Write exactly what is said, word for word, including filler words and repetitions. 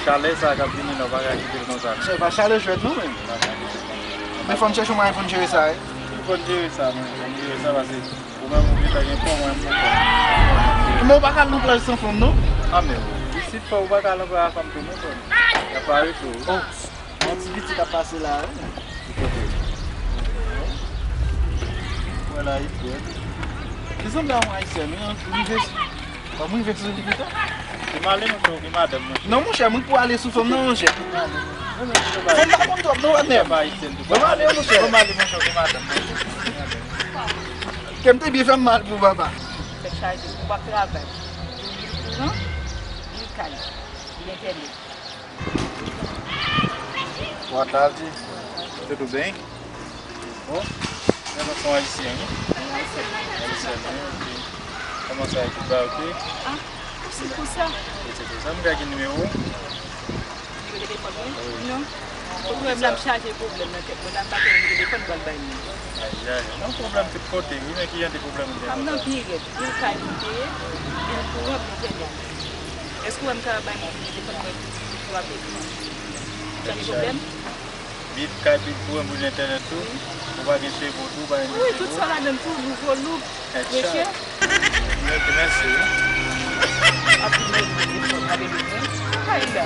Chalè sa k ap vini la, w pa ka kite l konsa. Chè, pa chalè jwèt non, men. Men fò n chèche yon mwayen pou n jere sa, wi. Wi, fò n jere sa, men. Fò n jere sa, paske ou menm ou gentan gen kò, mwen m gon kò. Men w pa ka al nan plaj san fanm, non? A, men isit fò ou pa ka al nan plaj a fanm tou, non, frè m. Y ap arete w, wi. Oh, yon ti pitit ap pase la, wi. Ki kote? Wè la, li frèt. Li sanble a yon Ayisyèn, wi, an, li vle Ban m rive sou li pito. Ki male, monchè, ou ki madanm, monchè? Non, monchè, mwen pou ale sou fanm nan, monchè. Fanm pa konn twòp, non, patnè. Ban m ale, monchè. Ban m ale, monchè, ou ki madanm, monchè. Kè m te byen fè m mal pou papa. Tèt chaje, ou p ap travay. Ou kouran, ou kay, ou entènèt. Boa tarde. Tudo bem? Bon, men nou se yon ayisyen, wi. Ayisyen, wi, ok. Kòman sa ye, tout bagay ok? Ah, ou se pou sa? Ou se pou sa, m gen nimewo w? Nimewo telefòn mwen? Non. Ou wè m la m chaje pwoblèm nan tèt mwen, la m pa gen nimewo telefòn m pral bay moun. Ayayay, non, pwoblèm tout kote, wi, men ki jan de pwoblèm ou gen konsa? A m nan pi rèd, bil kay pou m peye, bil kouran, bil entènèt. Èske w wè m ka bay moun nimewo telefòn mwen pou, pou apele m? Sa gen pwoblèm? Bil kay, bil kouran, bil entènèt tou. Ou pa gen cheve tou, ou pa gen cheve. Wi, tout sa ladann tou, nouvo look, mèche. Ok, mèsi, wi. Ap vin mèt telefòn avèk mwen. Kay la.